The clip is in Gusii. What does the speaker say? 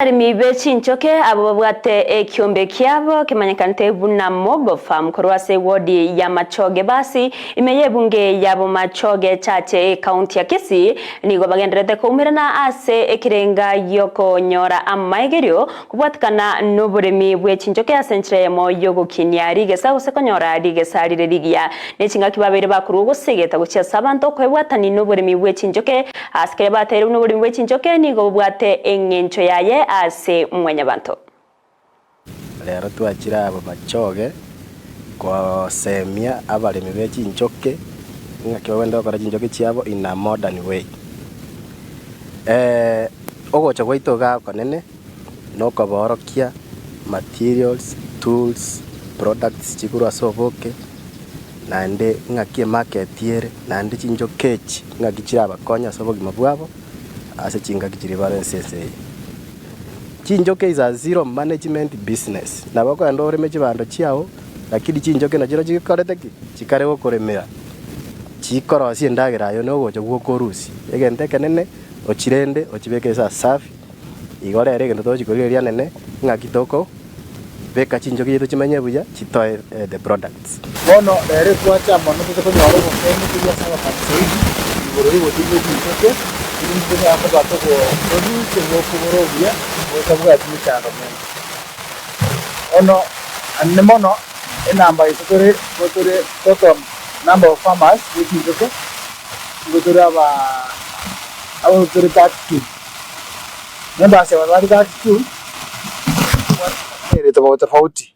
Abaremi be chinchoke abwo babwate ekiombe kiabo kemanyekanete buna Mogo Farm korwa ase ewodi ya Machoge Basi ime y'ebunge ya Bomachoge Chache ekaunti ya Kisii nigo bagendererete koumerana ase ekerenga gi'okonyora amaegerio kobwatikana noboremi bwe chinchoke ase enchera eyemo y'ogokinia rigesa gose konyora rigesa rire rigiya. Nechingaki babeire bakorwa ogosegeta gochia ase abanto okoebwatani noboremi bwe chinchoke Ase keria bateire buna oboremi bwe chinchoke nigo bobwate engencho yaye ase mwanyabanto. Rero twachire aba machoge gosemia abaremi be chinchoke ng'aki bagwenerete gokora chinchoke chiabo in a modern way. Ogocha gwaito igaa okonene nokobaorokia materials, tools, products chikorwa ase oboke. naende ng'aki emarket ere, naende chinchoka echi ng'aki chirabakonye ase obogima bwabo ase chingaki chiria bare ense ense eye. Chinchoka is a zero management business, nabo okogenda oreme chibando chiao, lakini chinchoki nachio chikorete ki? Chikare gokoremera, chikorosia endagera aye nogocha gwoka orusie. Egento ekenene ochirende ochibeke ase asafi, igo rero egento togochi korigereria nene ng'aki toko. Beka chinchoki chiaito chimenye buya, chitoe the products. Bono rero etwacha mono toche konyora oboseemi korwa ase Abafarisaini igoro y'ogotiga chinchoke, erinde tonyare koba togotorusia obokobora obuya botabwati mechando menge. Bono ande mono enamba yaito tore nigo tore total number of farmers be chinchoke nigo tore aba abo tore 32. Members aba bare 32 ere tofauti tofauti.